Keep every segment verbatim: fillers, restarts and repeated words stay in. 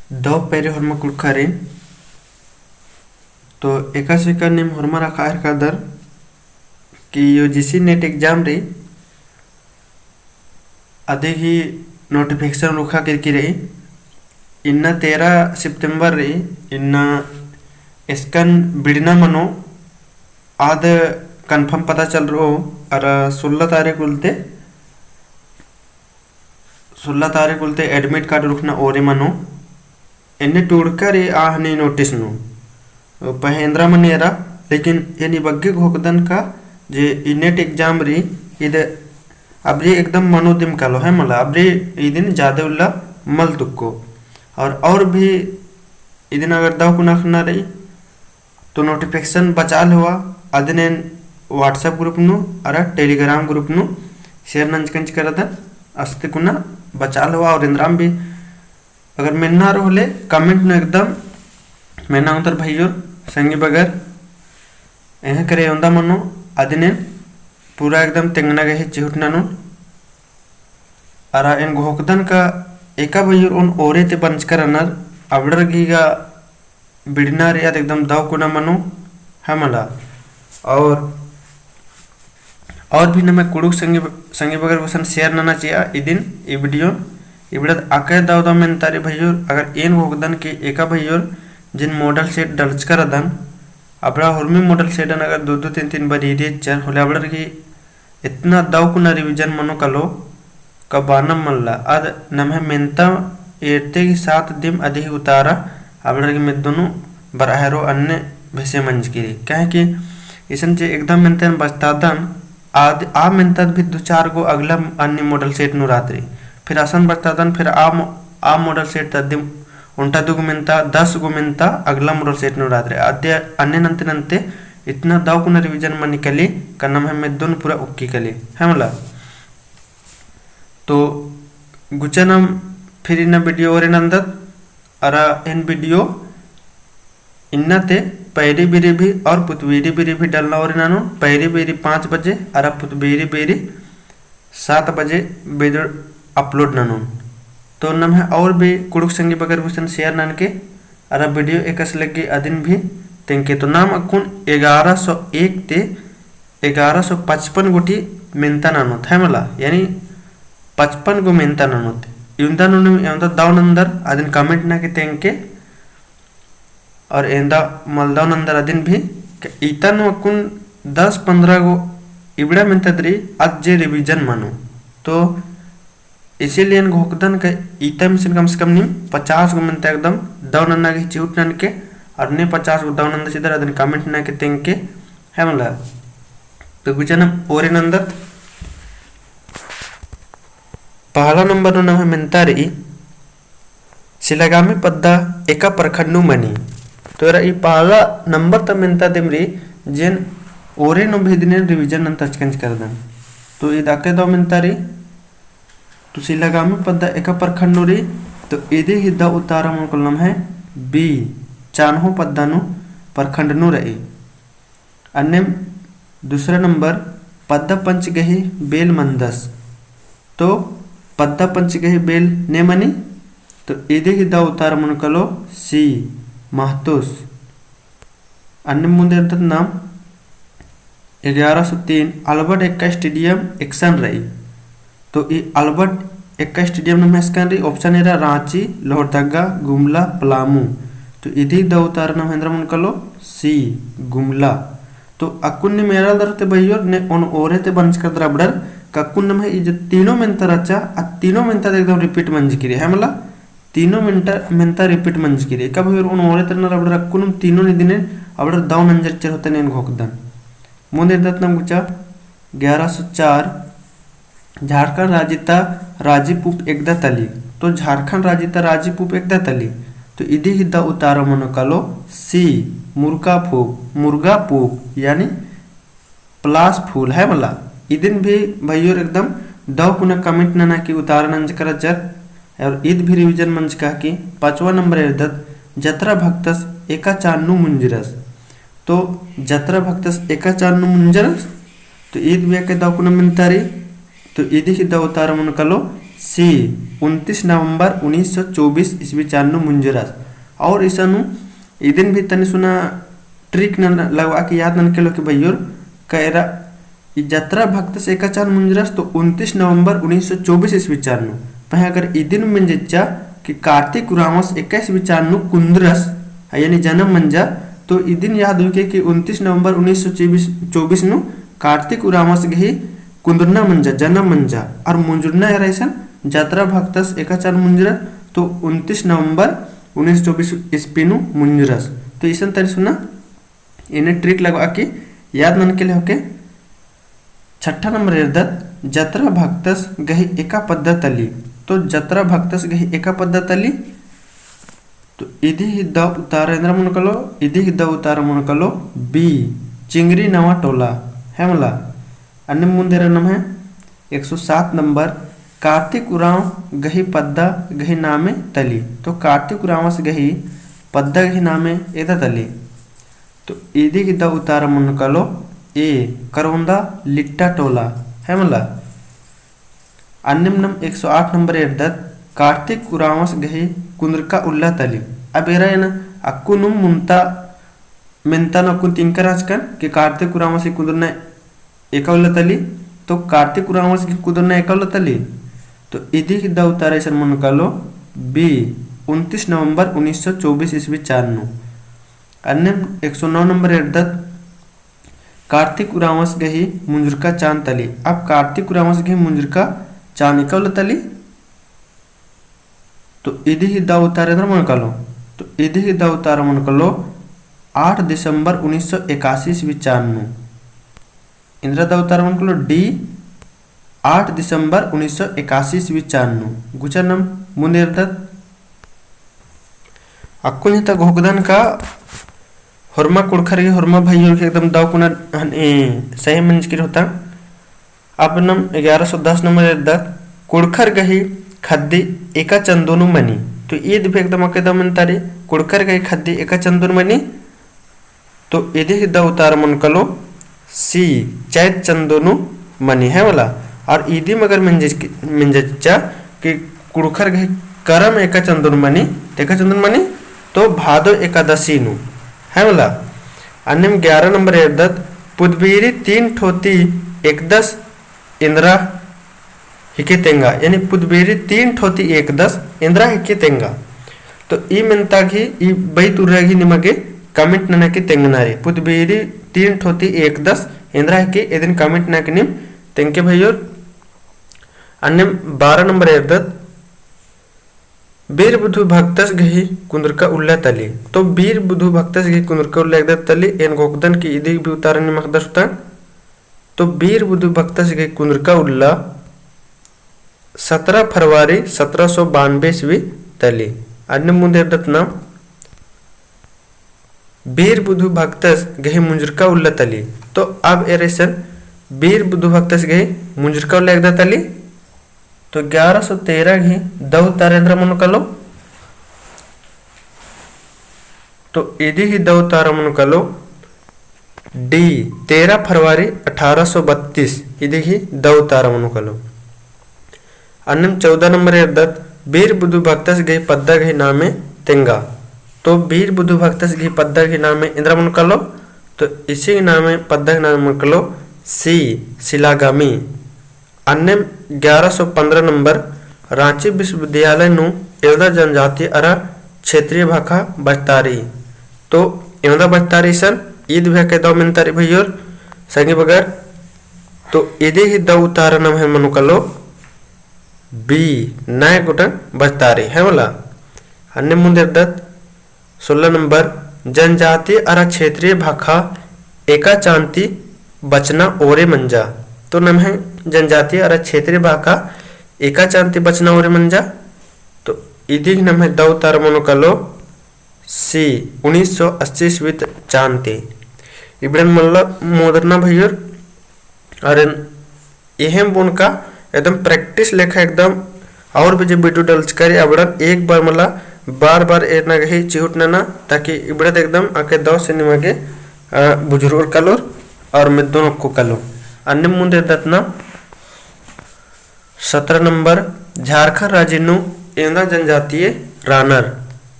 दव पैरी होरमा कुँड़ुख़ारिन। तो एकासे एका नीम होरमर अख़आ हेलरदर कि UGC NET exam रई, अदी गही notification उरखा केरकी रई। इन्ना तेरह सितंबर रई, इन्ना एसकन बिड़ना मनो, आद confirm पता चलरओ, अरा सोलह तारीख उल्ला ती सोलह तारीख उल्ला ती admit card उरखना ओरे मनो। एन्ने टूड़का रई आ हनी notice नू। पहें एन्दरा मनी एरा, लेकिन एन ई बग्गे घोखदन का जे ई NET exam रई, इद अबरी एकदम मनो दिम कालो है मला, अबरी इदिन जादे उल्ला मल तुक्को। और, और भी इदिन अगर दव कुना अख़ना रई, तो notification बचाल होआ, अदिन एन WhatsApp group नू अरा Telegram group नू share नंजकन चिच्चकरदन, अस्ते कुना बचाल होआ। और एन्दराम भी अगर मेन्ना रओ होले comment नू एकदम मेन्ना ओंगदर भइयोर संगी बगर, एंग्है करे ओंदा मनो, अदिन एन पूरा एकदम तेंगना गही चिहुट ननोन। अरा एन घोखदन का एका भइयोर ओन ओरे ती बंचकर रअनर, अबड़र गही गा बिड़ना रई आद एकदम दव कुना मनो है मला। और, और भी नम्है कुँड़ुख़ संगी, संगी बगर गुसन share नना चिआ इदिन ई video। इबड़द अकय दव दव मेन्ता रई भइयोर, अगर एन घोखदन कि एका भइयोर जिन model set डलचकर रअदन, अबड़ा होरमी model setन अगर दो दो तीन तीन बारी एरी चिच्चर होले अबड़र गही इतना दव कुना revision मनो कालो का बानम मल्ला। आद नम्है मेन्ता एरते गही सात दिम अदी गही उतारा अबड़र गही मेद्दो नू बरआ हेलरो अन्ने भेसे मंजकी रई। काहे कि इसन जे एकदम मेन्ता एन बचतादन, आद, आ मेन्ता भी दो चार गो अगला अन्ने model set नू रअत रई। फिर असन बचतादन, फिर आ मो-, आ model set ता दिम ओन्टा दुगो मेन्ता, दस गो मेन्ता अगला model set नू रअत रई। अदे अन्ने नन्ते नन्ते इतना दव कुना revision मनी काली का नम्है मेद्दो नू पूरा उक्की काली, है मला। तो गुचा नाम फिर इन्ना video ओरे नन्दत, अरा एन video इन्ना ती पैरी बीरी भी और पुतबीरी बीरी भी डलना ओरे ननोन, पैरी बीरी पाँच बजे, अरा पुतबीरी बीरी सात बजे video upload ननोन। तो नम्है और भी कुँड़ुख़ संगी बगर गुसन share ननके, अरा video एकासे लग्गी अदिन भी तेंगके। तो नाम अक्कुन एगारह सौ एक ती एगारह सौ पचपन गुटी मेन्ता ननोत है मला, यानी पचपन गो मेन्ता ननोत। एवंदा नू नीम एवंदा दव नन्दर अदिन comment नना के तेंगके। और एवंदा मल दव नन्दर अदिन भी, ईता नू अक्कुन दस पन्द्रह गो इबड़ा मेन्ता दरी अद जे revision मनो। तो इसीलिए एन घोखदन का ईता मिसिन कम से कम नीम पचास गो मेन्ता एकदम दव नन्ना गही चिहुट ननके, और ने पचास गो दव नन्दा चिदर अदिन comment नना के तेंगके, है मला। तो गुचा नाम ओरे नन्दत। पहला नम्बर नू नम्है मेन्ता रई, सिलागामी पद्दा एका प्रखंड नू मनी। तो एरा ई पहला नम्बर ता मेन्ता दिम रई, जेन ओरे नू भी इदिन एन revision नन्तचकन चिच्चकरदन। तो ईद अकय दव मेन्ता रई, तो सिलागामी पद्दा एका प्रखंड नू रई, तो इदी गही दव उतारा मनो कालो नम्है B, चान्हो पद्दा नू प्रखंड नू रई। अन्नेम दूसरा नम्बर, पद्दा पंच गही बेल मंदस। तो पद्दा पंच गही बेल ने मनी, तो इदी गही दव उतारा मनो कालो C, महतोस। अन्नेम मुन्द एरदत नाम एगारह सौ तीन, अल्बर्ट एक्का stadium एकसन रई। तो ई अल्बर्ट एक्का stadium नम्है एकसन रई, option एरा राँची, लोहरदगा, गुमला, पलामू। तो इदी दव उतारा नम्है एन्दरा मनो कालो C, गुमला। तो अक्कुन नीम एरालदर ते भइयोर ने ओन ओरे ते बंचकरदर अबड़र, का अक्कुन नम्है ई जे तीनों मेन्ता रहचा, आ तीनों मेन्ता एकदम repeat मंजकी रई, है मला? तीनों मेन्ता, मेन्ता repeat मंजकी रई। एका भइयोर ओन ओरे ते रअनर अबड़र अक्कुन नीम तीनों इदिन अबड़र दव नंजर चिच्चर होले ने एन घोखदन। मुन्द एरदत नाम गुचा, ग्यारह सौ चार, झारखंड राजी ता राजी पूँप एकदा तली। तो झारखंड राजी ता राजी पूँप एकदा तली। तो इदी गही दव उतारा मनो कालो C, मुर्गा पूँप, मुर्गा पूँप, यानी पलास फूल है मला। इदिन भी भइयोर एकदम दव कुना comment नना की उतारा नंजकर रहचर। और ईद भी revision मंजका की पाँचवा नम्बर एरदत, जतरा भक्तस एका चान नू मुंजरस। तो जतरा भक्तस एका चान नू मुंजरस, तो ईद भी अकय दव कुना मेन्ता रई, तो इदी गही दव उतारा मनो कालो C, उनतीस नवंबर उन्नीस सौ चौबीस ईस्वी चान नू मुंजरस। और इसन नू इदिन भी तनी सुना trick नन लगवा के याद नन केलो कि भइयोर कयरा ई जतरा भक्तस एका चान मुंजरस तो उनतीस नवंबर उन्नीस सौ चौबीस ईस्वी चान नू। पहें अगर इदिन मेंजेच्चा कि कार्तिक उरांवस एका ईस्वी चान नू कुंदरस, यानी जन्म मंजा, तो इदिन याद हुई के कि उनतीस नवंबर उन्नीस सौ चौबीस नू कार्तिक उरांवस गही कुंदरना मंजा, जन्म मंजा, और मुंजुरना एरा इसन जतरा भक्तस एका चान मुंजरस, तो उनतीस नवंबर उन्नीस सौ चौबीस ईस्वी नू मुंजरस। तो इसन तनी सुना एन्ने trick लगवा के याद नन केले होके। छठा नंबर एरदत, जतरा भक्तस गही एका पद्दा तली। तो जतरा भक्तस गही एका पद्दा तली। तो इदी ही दव उतारा एन्दरा मनो कालो, इदी ही दव उतारा मनो कालो B, चिंगरी नवा टोला, है मला। अन्ने मुंदेरा नम्है एक सौ सात नंबर, कार्तिक उरांव गही पद्दा गही नामे तली। तो कार्तिक उरांवस गही पद्दा गही नामे एदा तली। तो इदी ही दव उतारा मनो कालो A, करौंदा लिट्टा टोला, है मला। अन्नेम नम एक सौ आठ नंबर एरदत, कार्तिक उरांवस गही कुंदरका उल्ला तली। अब एरा एन अक्कुनुम मुन्ता मेन्ता नू अक्कुन तिंकर रहचकन कि कार्तिक उरांवस गही कुंदरना एका उल्ला तली, तो कार्तिक उरांवस गही कुंदरना एका उल्ला तली। तो इदी ही दव उतारा इसन मनो कालो B, उनतीस नवंबर उन्नीस सौ चौबीस ईस्वी चान नू। अन्नेम एक सौ नौ नंबर एरदत, कार्तिक उरांवस गही मुंजुरका चान तली। अब कार्तिक उरांवस गही मुंजुरका चान एका उल्ला तली। तो इदी ही दव उतारा एन्दरा मनो कालो। तो इदी ही दव उतारा मनो कालो आठ दिसंबर उन्नीस सौ इक्यासी ईस्वी चान नू। एन्दरा दव उतारा मनो कालो D, आठ दिसंबर उन्नीस सौ इक्यासी ईस्वी चान नू। गुचा नम मुन्देरदत। अक्कुन इता घोखदन का होरमा कुँड़ुख़र गही होरमा भइयोर गही एकदम दव कुना हन ए सही मंजकी रअदन। अब नम ग्यारह सौ दस नंबर एरदत, कुँड़ुख़र गही ख़द्दी एका चंदो नू मनी। तो ईद भी एकदम अक्कु दव मेन्तारी, कुँड़ुख़र गही ख़द्दी एका चंदो नू मनी। तो इदी ही दव उतारा मनो कालो C, चैत चंदो नू मनी, है मला। और इदी मगर मेंजे-, मेंजेच्चा कि कुँड़ुख़र गही करम एका चंदो नू मनी, तो एका चंदो नू मनी, तो भादो एकादशी नू, है मला। अन्नेम ग्यारह नंबर एरदत, पुदबीरी तीन ठो ती एकदस एन्दरा हिके तेंगा, यानी पुदबीरी तीन ठो ती एकदस एन्दरा हिके तेंगा। तो ई मेन्ता गही ई बई तुर्रा गही निमा गे comment नना की तेंगना रे। पुदबीरी तीन ठो ती एकदस एन्दरा हिके, इदिन comment नना की नीम तेंगके भइयोर। अन्नेम बारह नंबर एरदत, बीर बुधु भक्तस गही कुँदरका उल्ला तली। तो बीर बुधु भक्तस गही कुँदरका उल्ला एकदत तली, एन घोखदन कि इदी भी उतारा निमा अख़दस होता। तो बीर बुधु भक्तस गही कुँदरका उल्ला सतरा फरवरी सतरा सौ बानबे ईस्वी तली। अन्नेम मुन्देरदत ना, बीर बुधु भक्तस गही मुंजुरका उल्ला तली। तो अब एरा इसन बीर बुधु भक्तस गही मुंजुरका उल्ला एकदत तली। तो ग्यारह सौ तेरह गही दव उतारा एन्दरा मनो कालो। तो इदी ही दव उतारा मनो कालो D, तेरह फरवरी अठारह सौ बत्तीस, इदी ही दव उतारा मनो कालो। अन्नेम चौदह नंबर एरदत, बीर बुधु भक्तस गही पद्दा गही नामे तेंगा। तो बीर बुधु भक्तस गही पद्दा गही नामे एन्दरा मनो कालो, तो इसी गही नामे पद्दा गही नामे मनो कालो C, सिलागामी। अन्नेम ग्यारह सौ पन्द्रह नंबर, राँची विश्वविद्यालय नू एवंदा जनजाति अरा क्षेत्रीय भाखा बचतारी। तो एवंदा बचतारी इसन ईद भी अक्कु दव मेन्तारी भइयोर संगी बगर। तो इदी ही दव उतारा नम्है मनो कालो B, नय गोटंग बचतारी, है मला। अन्नेम मुन्देरदत सोलह नंबर, जनजातीय अरा क्षेत्रीय भाखा एका चान ती बचना ओरे मंजा। तो नम्है जनजातीय अरा क्षेत्रीय भाखा एका चान ती बचना ओरे मंजा। तो इदी ही नम्है दव उतारा मनो कालो C, उन्नीस सौ अस्सी ईस्वी चान ती। इबड़न मल्ला मोदरना भइयोर, अरा एहेम बुन का एकदम practice लेखा एकदम और भी जे video डलचका रई अबड़न एक बार मला बार बार एरना गही चिहुट नना, ताकि इबड़ा एकदम अक्कु दव से निमा गे, अ, बुझुरओर कालोर और मेद्दोन ओक्को कालो। अन्नेम मुन्देरदत ना सत्रह नंबर, झारखंड राज्य नू एवंदा जनजातीय रअनर।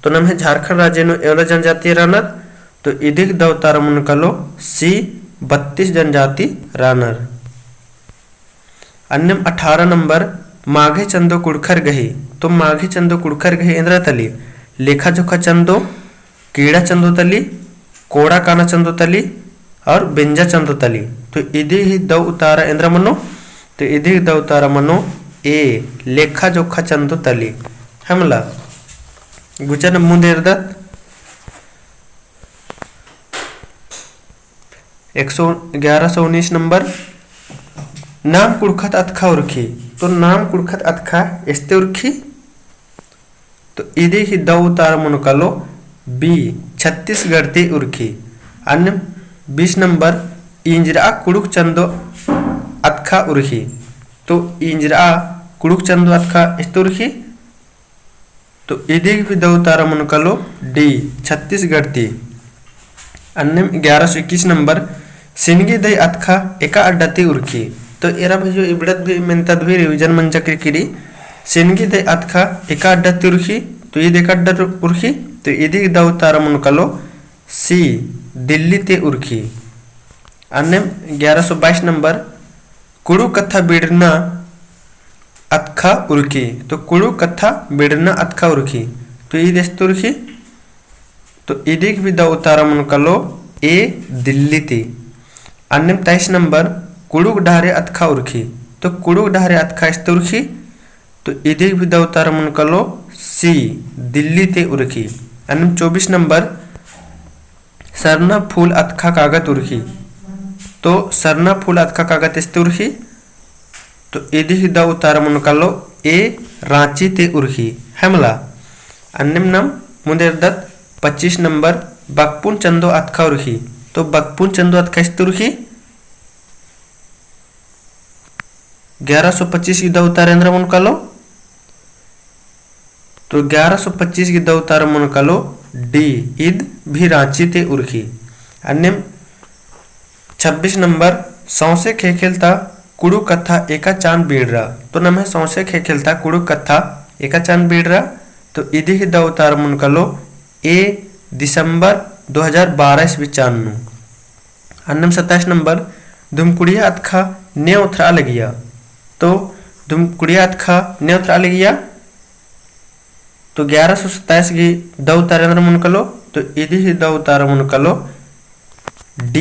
तो नम्है झारखंड राज्य नू एवंदा जनजातीय रअनर, तो इदिक दौ उतारा मनो कालो C, बत्तीस जनजाति रअनर। अन्नेम अठारह नंबर, माघे चंदो कुँड़ुख़र गही। तो माघे चंदो कुँड़ुख़र गही एन्दरा तली? लेखा जोखा चंदो, कीड़ा चंदो तली, कोड़ा काना चंदो तली और बेंजा चंदो तली। तो इदी ही दौ उतारा एन्दरा मनो? तो इदी ही दौ उतारा मनो A, लेखा जोखा चंदो तली। हमला गुचन मुन्द एरदत। एक सौ, ग्यारह सौ उन्नीस नंबर, नाम कुँड़ुख़त अतख़ा उरखी। तो नाम कुँड़ुख़त अतख़ा एस्ते उरखी? तो इदी ही दौ उतारा मनो कालो B, छत्तीसगढ़ ती उरखी। अन्नेम बीस नंबर, इंजरा कुँड़ुख़ चंदो अतख़ा उरखी। तो इंजरा कुँड़ुख़ चंदो अतख़ा एस्ते उरखी? तो इदिक भी दौ उतारा मनो कालो D, छत्तीसगढ़ ती। अन्नेम ग्यारह सौ इक्कीस नंबर, सिनगी दई अतख़ा एका अड्डा ती उरखी। तो एरा भइयो इबड़त भी मेन्ता दुई revision मंजा किरकिरी। सिनगी दई अतख़ा एका अड्डा ती उरखी, तो ईद एका अड्डा उरखी, तो इदिक दौ उतारा मनो कालो C, दिल्ली ती उरखी। अन्नेम ग्यारह सौ बाईस नंबर, कुँड़ुख़ कत्था बिड़रना अतख़ा उरखी। तो कुँड़ुख़ कत्था बिड़रना अतख़ा उरखी। तो ईद एस्ते उरखी? तो इदिक भी दौ उतारा मनो कालो A, दिल्ली ती। अन्नेम तेईस नंबर, कुँड़ुख़ डहरे अतख़ा उरखी। तो कुँड़ुख़ डहरे अतख़ा एस्ते उरखी? तो इदिक भी दौ उतारा मनो कालो C, दिल्ली ती उरखी। अन्नेम चौबीस नंबर, सरना फूल अतख़ा कागद उरखी। तो सरना फूल अतख़ा कागद एस्ते उरखी? तो इदी ही दौ उतारा मनो कालो A, राँची ती उरखी। हमला अन्नेम नाम मुन्द एरदत पच्चीस नंबर, बकपुन चंदो अतख़ा उरखी। तो बकपुन चंदो अतख़ा एस्ते उरखी? ग्यारह सौ पच्चीस की दौ उतारा एन्दरा मनो कालो? तो ग्यारह सौ पच्चीस की दौ उतारा मनो कालो D, ईद भी राँची ती उरखी। अन्नेम छब्बीस नंबर, सौंसे ख़ेख़ेल ता कुँड़ुख़ कत्था एका चान बिड़रा। तो नम्है सौंसे ख़ेख़ेल ता कुँड़ुख़ कत्था एका चान बिड़रा। तो इदी ही दौ उतारा मनो कालो A, दिसंबर दो हज़ार बारह ईस्वी चान नू। अन्नेम सत्ताईस नंबर, धुमकुड़िया अतख़ा ने ओथरआ लगिया। तो धुमकुड़िया अतख़ा ने ओथरआ लगिया। तो ग्यारह सौ सत्ताईस की दौ उतारा एन्दरा मनो कालो? तो इदी ही दौ उतारा मनो कालो D,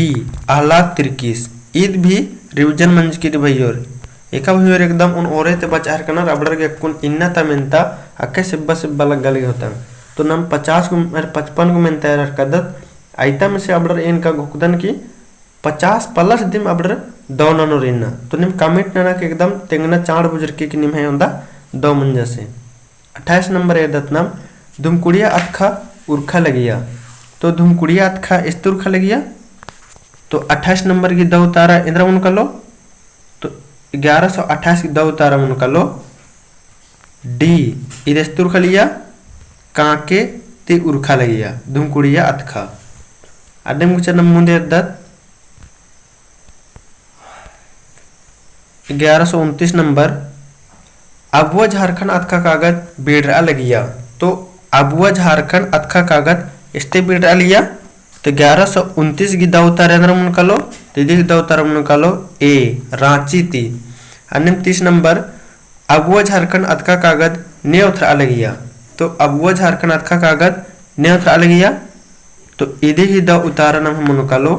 अहलाद तिर्कीस। ईद भी revision मंजकी रई भइयोर। एका भइयोर एकदम उन ओरे ते बचआ हेलरकनर, अबड़र गे अक्कुन इन्ना ता मेन्ता अक्के सिब्बा सिब्बा लग्गा लगी होता। तो नाम पचास गो, अरे पचपन गो मेन्ता एरा हेलरकदत। अइता में से अबड़र एन का घोखदन की पचास plus दिम अबड़र दौ ननोर इन्ना। तो नीम comment नना के एकदम तेंगना चाड़ बुजुर्की की निम्है ओन्दा दौ मंजा से। अट्ठाईस नंबर एरदत नाम, धुमकुड़िया अतख़ा उरखा लगिया। तो धुमकुड़िया अतख़ा एस्ते उरखा लगिया। तो अट्ठाईस नंबर की दौ उतारा एन्दरा मनो कालो? तो ग्यारह सौ अट्ठाईस की दौ उतारा मनो कालो D, ईद एस्ते उरखा लगिया, कांके ती उरखा लगिया, धुमकुड़िया अतख़ा। अन्नेम गुचन मुन्द एरदत। ग्यारह सौ उनतीस नंबर, अबुआ झारखंड अतख़ा कागद बिड़रआ लगिया। तो अबुआ झारखंड अतख़ा कागद एस्ते बिड़रआ लगिया। तो ग्यारह सौ उनतीस की दौ उतारा एन्दरा मनो कालो? तो इदी की दौ उतारा मनो कालो A, राँची ती। अन्नेम तीस नंबर, अबुआ झारखंड अतख़ा कागद ने ओथरआ लगिया। तो अबुआ झारखंड अतख़ा कागद ने ओथरआ लगिया। तो इदी ही दौ उतारा नम्है मनो कालो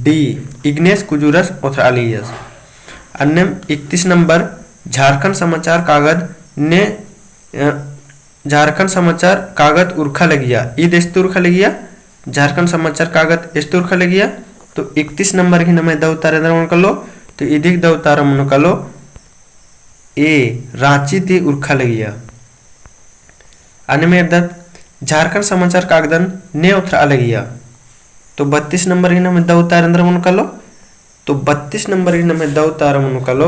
D, इग्नेस कुजूरस ओथरआ लगियस। अन्नेम इकतीस नंबर, झारखंड समाचार कागद ने, अ, झारखंड समाचार कागद उरखा लगिया। ईद एस्ते उरखा लगिया, झारखंड समाचार कागद एस्ते उरखा लगिया। तो इकतीस नंबर की नम्है दौ उतारा एन्दरा मनो कालो? तो इदी की दौ उतारा मनो कालो A, राँची ती उरखा लगिया। अन्नेम एरदत, झारखंड समाचार कागदन ने ओथरआ लगिया। तो बत्तीस नंबर की नम्है दौ उतारा एन्दरा मनो कालो? तो बत्तीस नंबर की नम्है दौ उतारा मनो कालो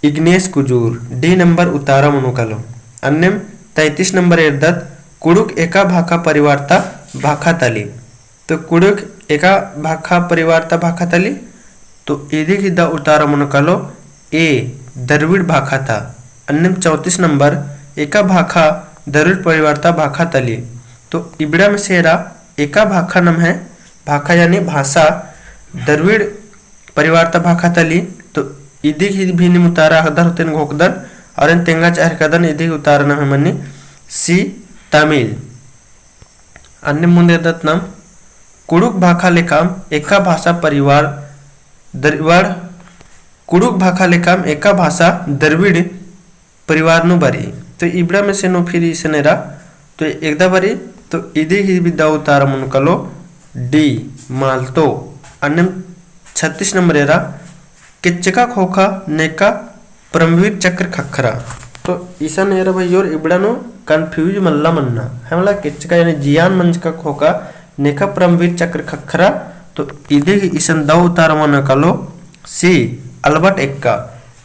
इग्नेस कुजूर, D नंबर उतारा मनो कालो। अन्नेम तैंतीस नंबर एरदत, कुँड़ुख़ एका भाखा परिवार ता भाखा तली। तो कुँड़ुख़ एका भाखा परिवार ता भाखा तली। तो इदी की दौ उतारा मनो कालो A, द्रविड़ भाखा ता। अन्नेम चौंतीस नंबर, एका भाखा द्रविड़ परिवार ता भाखा तली। तो इबड़ा में से एरा एका भाखा नम्है, भाखा यानी भाषा द्रविड़ परिवार ता भाखा तली। तो इदी गही भी नीम उतारा अख़दर होते एन घोखदन, और एन तेंगा चाहरकदन, इदी गही उतारा नम्है मनी C, तमिल। अन्नेम मुन्द एरदत नाम, कुँड़ुख़ भाखा लेखाम एका भाषा परिवार द्रविड़, कुँड़ुख़ भाखा लेखाम एका भाषा द्रविड़ परिवार नू बरई। तो इबड़ा में से नू फिर इसन एरा, तो एकदा बरई, तो इदी गही भी दौ उतारा मनो कालो D, मालतो। अन्नेम छत्तीस नंबर एरा, केच्चका ख़ोख़ा नेका परमवीर चक्र ख़क्खरा। तो इसन एरा भइयोर इबड़ा नू confuse मल्ला मन्ना। है मला केच्चका यानी जियान मंजका ख़ोख़ा नेका परमवीर चक्र ख़क्खरा। तो इदी गही इसन दौ उतारा मनो कालो C, अल्बर्ट एक्का।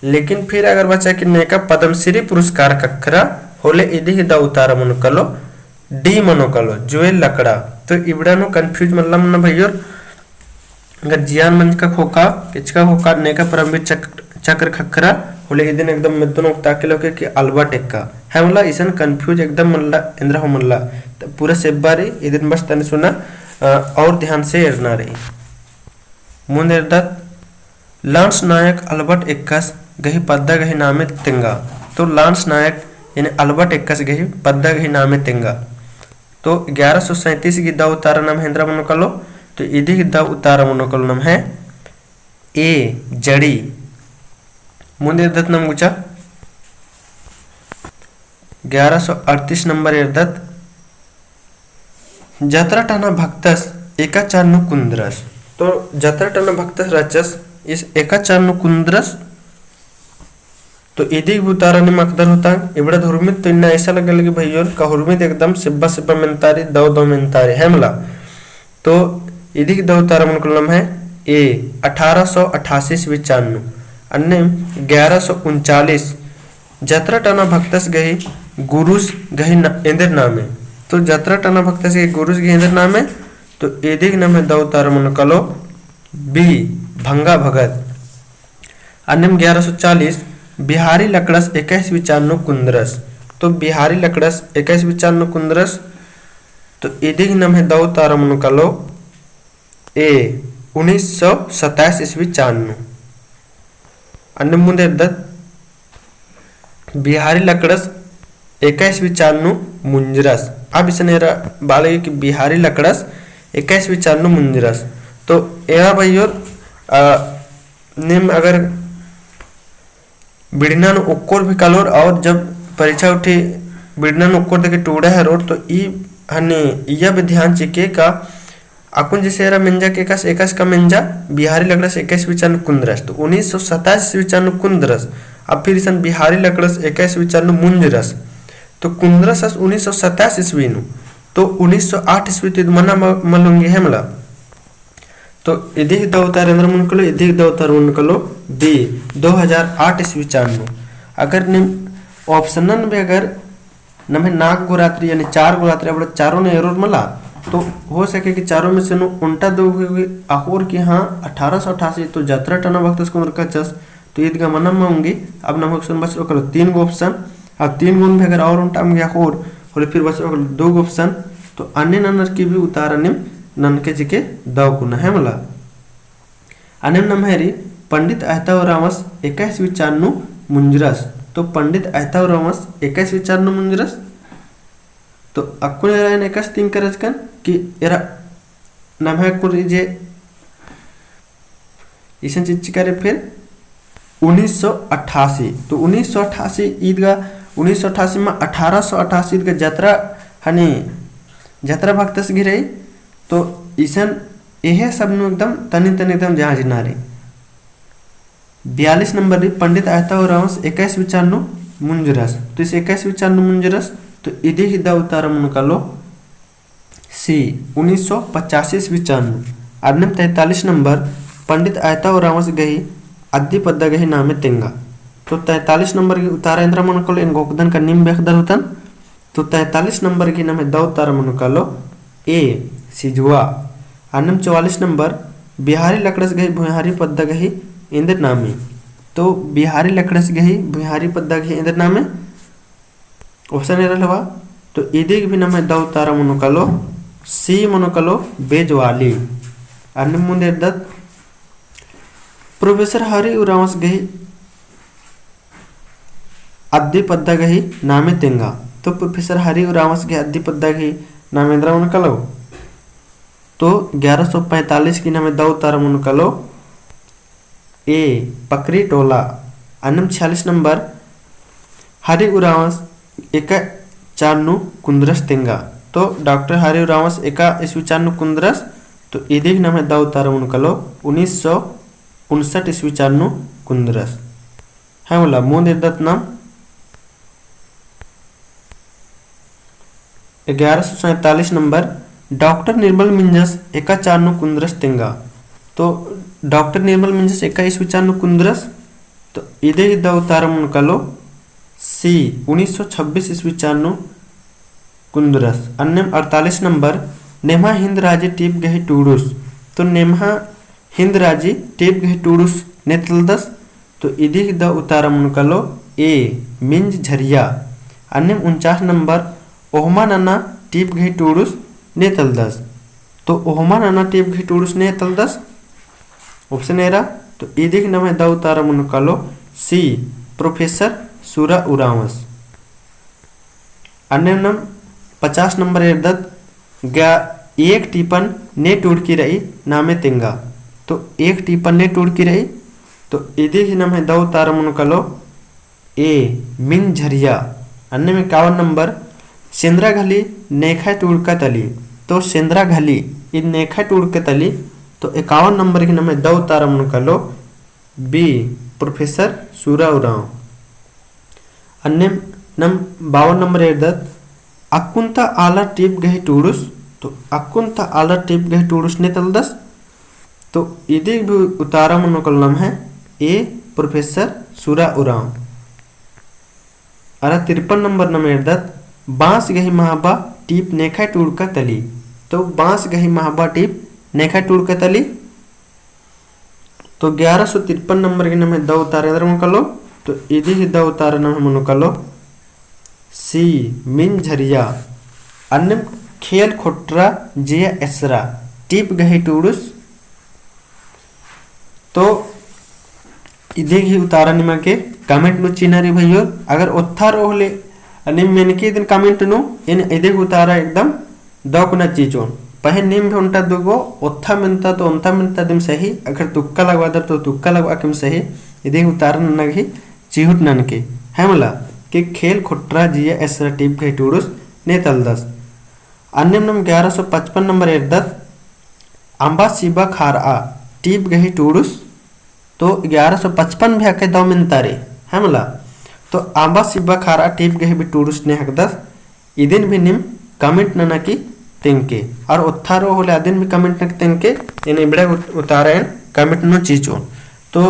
लेकिन फिर अगर बचा कि नेका पद्मश्री पुरस्कार ख़क्खरा होले इदी गही दौ उतारा मनो कालो D मनो कालो, जुएल लकड़ा। तो इबड़ा नू confuse मल्ला मन्ना भइयोर, अगर जियान मंजका ख़ोख़ा, केच्चका ख़ोख़ा नेका परमवीर चक-, चक्र ख़क्खरा होले इदिन एकदम मेद्दो नू ओक्ता के लोके कि अल्बर्ट एक्का। है मला इसन confuse एकदम मल्ला एन्दरा हूँ मल्ला। तो पूरा सेब्बा रई, इदिन बस तनी सुना, अ, और ध्यान से एरना रई। मुन्द एरदत, लांस नायक अल्बर्ट एक्कस गही पद्दा गही नामे तेंगा। तो लांस नायक यानी अल्बर्ट एक्कस गही पद्दा गही नामे तेंगा। तो ग्यारह सौ सैंतीस गही दौ उतारा नम्है एन्दरा मनो कालो, तो इदी गही दौ उतारा मनो कालो नम्है A, जड़ी। मुन्द एरदत नाम गुचा, ग्यारह सौ अड़तीस नंबर एरदत, जतरा टना भक्तस एका चान नू कुन्दरस। तो जतरा टना भक्तस रहचस, इस एका चान नू कुन्दरस। तो इदी गही उतारा नीम अख़दर होता, इबड़ा हुरमित तो इन्ना ऐसा लगल कि भइयोर का हुरमित एकदम सेब्बा सेब्बा मेन्ता रई, दौ दौ मेन्ता रई, है मला। तो इदी गही दौ उतारा मनो कालो नम्है A, अठारह सौ अट्ठासी ईस्वी चान नू। अन्नेम ग्यारह सौ उनचालीस, जतरा टना भक्तस गही गुरुस गही न-, एन्देर नामे। तो जतरा टना भक्तस गही गुरुस गही एन्देर नामे, तो इदी गही नम्है दौ उतारा मनो कालो B, भंगा भगत। अन्नेम ग्यारह सौ चालीस, बिहारी लकड़स एका ईस्वी चान नू कुन्दरस। तो बिहारी लकड़स एका ईस्वी चान नू कुन्दरस। तो इदी गही नम्है दौ उतारा मनो कालो A, उन्नीस सौ सत्ताईस ईस्वी चान नू। अन्नेम मुन्द एरदत, बिहारी लकड़स एका ईस्वी चान नू मुंजरस। अब इसन एरा बआ लगी कि बिहारी लकड़स एका ईस्वी चान नू मुंजरस। तो एरा भइयोर, अ, नीम अगर बिड़ना नू उक्कोर भी कालोर और जब परीक्षा उठी बिड़ना नू उक्कोर देके टूड़ा हेरोर, तो ई हनी इया भी ध्यान चिके का अक्कुन जैसे एरा मेंजा के एकासे, एकासे का मेंजा, बिहारी लकड़स एका ईस्वी चान नू कुन्दरस, तो उन्नीस सौ सत्ताईस ईस्वी चान नू कुन्दरस। अब फिर इसन बिहारी लकड़स एका ईस्वी चान नू मुंजरस, तो कुन्दरस अस उन्नीस सौ सत्ताईस ईस्वी नू, तो उन्नीस सौ आठ ईस्वी तो ईद मना म-, मल ओंगी है मला। तो इदी गही दौ उतारा एन्दरा मनो कालो, इदी गही दौ उतारा मनो कालो B, दो हज़ार आठ ईस्वी चान नू। अगर नीम option नू भी अगर नम्है नाग गो रात्रि यानी चार गो रात्रि, अब चारों नू एरोर मला, तो हो सके कि चारों में से नू ओन्टा दो गो अख़ोर कि हाँ, अठारह सौ अट्ठासी तो जतरा टना भक्तस कुन्दरस कहचस, तो ईद गा मना मल ओंगी। अब नम्है option बचरओ कालो तीन गो option, अब तीन गो नू भी अगर और ओन्टा अम्बा गे अख़ोर होले फिर बचरओ कालो दो गो option, तो अन्ने ननर की भी उतारा नीम ननके चिके दव कुना है मला। अन्नेम नम्है रई पंडित अहता उराँवस एका ईस्वी चान नू मुंजरस। तो पंडित अहता उराँवस एका ईस्वी चान नू मुंजरस। तो अक्कुन एरा एन एकासे तिंकरचकन कि एरा नम्है अक्कुन रई जे इसन चिच्चका रई फिर उन्नीस सौ अट्ठासी। तो उन्नीस सौ अट्ठासी ईद गा, उन्नीस सौ अट्ठासी मा अठारह सौ अट्ठासी ईद गा जतरा हनी जतरा भक्तस गही रई। तो इसन एहे सब नू एकदम तनी तनी एकदम जाँचना रई। बयालीस नंबर रई पंडित अहता उराँवस एका ईस्वी चान नू मुंजरस। तो इस एका ईस्वी चान नू मुंजरस, तो इदी गही दव उतारा मनो कालो C, उन्नीस सौ पचासी ईस्वी चान नू। अन्नेम तैंतालीस नंबर, पंडित अहता उराँवस गही अद्दी पद्दा गही नामे तेंगा। तो तैंतालीस नंबर गही उतारा एन्दरा मनो कालो एन घोखदन का नीम बेखदर होतन। तो तैंतालीस नंबर गही नम्है दव उतारा मनो कालो A, सिजुआ। अन्नेम चौवालीस नंबर, बिहारी लकड़स गही भुइँहारी पद्दा गही एन्देर नामे। तो बिहारी लकड़स गही, बिहारी पद्दा गही एन्देर नामे। Option एरा हलवा। तो इदिक भी नम्है दौ उतारा मनो कालो, C मनो कालो, बेजवाली। अन्नेम मुन्द एरदत, Professor हरि उराँवस गही अद्दी पद्दा गही नामे तेंगा। तो Professor हरि उराँवस गही अद्दी पद्दा गही नामे एन्दरा मनो कालो। तो ग्यारह सौ पैंतालीस गही नम्है दौ उतारा मनो कालो, A, पकरी टोला। अन्नेम छियालीस नंबर, हरि उराँवस एका चान नू कुन्दरस तेंगा। तो डॉक्टर हरि उराँवस एका ईस्वी चान नू कुन्दरस, तो इदिक नम्है दौ उतारा मनो कालो, उन्नीस सौ उनसठ ईस्वी चान नू कुन्दरस। है मला, मुन्द एरदत नाम ग्यारह सौ सैंतालीस नंबर, डॉक्टर निर्मल मिंजस एका चान नू कुन्दरस तेंगा। तो डॉक्टर निर्मल मिंजस एका ईस्वी चान नू कुन्दरस, तो इदिक दौ उतारा मनो कालो, C, उन्नीस सौ छब्बीस ईस्वी चान नू कुन्दरस। अन्नेम अड़तालीस नंबर, नेम्हा हिन्द राजी टीप गही टूड़ुस। तो नेम्हा हिन्द राजी टीप गही टूड़ुस ने तलदस, तो इदिक दौ उतारा मनो कालो, A, मिंज झरिया। अन्नेम उनचास नंबर, ओहमा नना टीप गही टूड़ुस ने तलदस। तो ओहमा नना टीप गही टूड़ुस ने तलदस। Option एरा, तो इदिक नम्है दौ उतारा मनो कालो, C, Professor सुरा उराँवस। अन्नेम नम पचास नंबर एरदत, गा एक टीपन ने टूड़की रई नामे तेंगा। तो एक टीपन ने टूड़की रई, तो इदिक नम्है दौ उतारा मनो कालो, A, मिंज झरिया। अन्नेम एकावन नंबर, सेंदरा घली नेखय टूड़का तली। तो सेंदरा घली, इद नेखय टूड़का तली, तो एकावन नंबर गही नम्है दौ उतारा मनो कालो, B, Professor सुरा उराँव। अन्नेम नम बावन नंबर एरदत, अक्कुन ता आलर टीप गही टूड़ुस, तो अक्कुन ता आलर टीप गही टूड़ुस ने तलदस, तो इदिक भी उतारा मनो कालो नम्है A, Professor सुरा उराँव। अरा तिरपन नंबर नम एरदत, बाँस गही महबा टीप नेखय टूड़का तली। तो बाँस गही महबा टीप नेखय टूड़का तली। तो ग्यारह सौ तिरपन नंबर गही नम्है दौ उतारा एन्दरा मनो कालो, तो इदिक दौ उतारा नम्है मनो कालो, C, मिंज झरिया। अन्नेम खेल खोटरा जिया एसरा टीप गही टूड़ुस। तो इदिक ही उतारा निमा गे comment नू चिअना रई भइयो। अगर ओत्था रओ होले, नीम मेनके इदिन comment नू, एन इदिक उतारा एकदम दौ कुना चिचोन। पहें नीम भी ओन्टा दुगो, ओत्था मेन्ता तो ओन्टा मेन्ता दिम सही, अगर तुक्का लगवादर तो तुक्का लगवाकिम सही, इदिक उतारा नना गही चिहुट ननके। है मला, कि खेल खोटरा जिया एसरा टीप गही टूड़ुस ने तलदस। अन्नेम नम ग्यारह सौ पचपन नंबर एरदत, अम्बा सिबा खारआ टीप गही टूड़ुस। तो ग्यारह सौ पचपन भी अक्के दौ मेन्ता रई, है मला। तो अम्बा सिबा खारआ टीप गही भी टूड़ुस ने हकदस, इदिन भी नीम comment नना की तेंगके। और ओत्था रओ होले अदिन भी comment नना की तेंगके, एन इबड़ा उत-, उतारा एन comment नू चिचोन। तो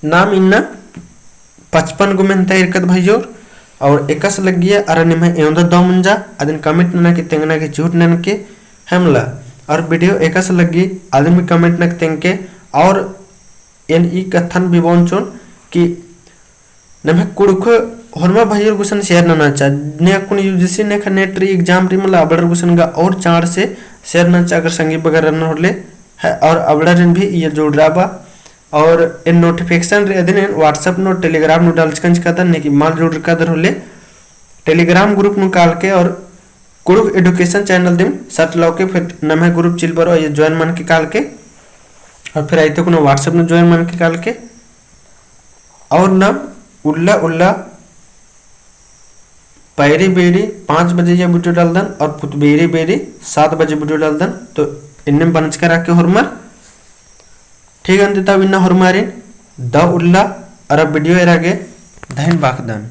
नाम इन्ना पचपन गो मेन्ता इरकत भइयोर, और एकासे लग्गिया अरा निम्है एवंदा दौ मुंजा, अदिन comment नना की तेंगना की चिहुट ननके, है मला। और video एकासे लग्गी, अदिन भी comment नना की तेंगके, और एन ई कत्थन भी बओन चिओन कि नम्है कुँड़ुख़ होरमा भइयोर गुसन share नना चा, ने अक्कुन UGC नेखा NET रई exam रई मला अबड़र गुसन गा और चाड़ से share नना चा अगर संगी बगर रअनर होले, है, और अबड़ारिन भी इया जुड़रआ बआ। और एन notification रई अदिन एन WhatsApp नू Telegram नू डालचकन चिकादन, नेकी मल जुड़रकादर होले Telegram group नू कालके और कुँड़ुख़ education channel दिम search लौके फिर नम्है group चिल बरओ, आइया join मनके कालके और फिर आइते कुना WhatsApp नू join मनके कालके। और नम उल्ला उल्ला पैरी बेरी पाँच बजे या video डालदन और पुत बेरी बेरी सात बजे video डालदन। तो इन्नेम बनचका रअके होरमर। ठीक अन्ते तब इन्ना होरमारिन दौ उल्ला अरा video एरा गे धइन बाखदन।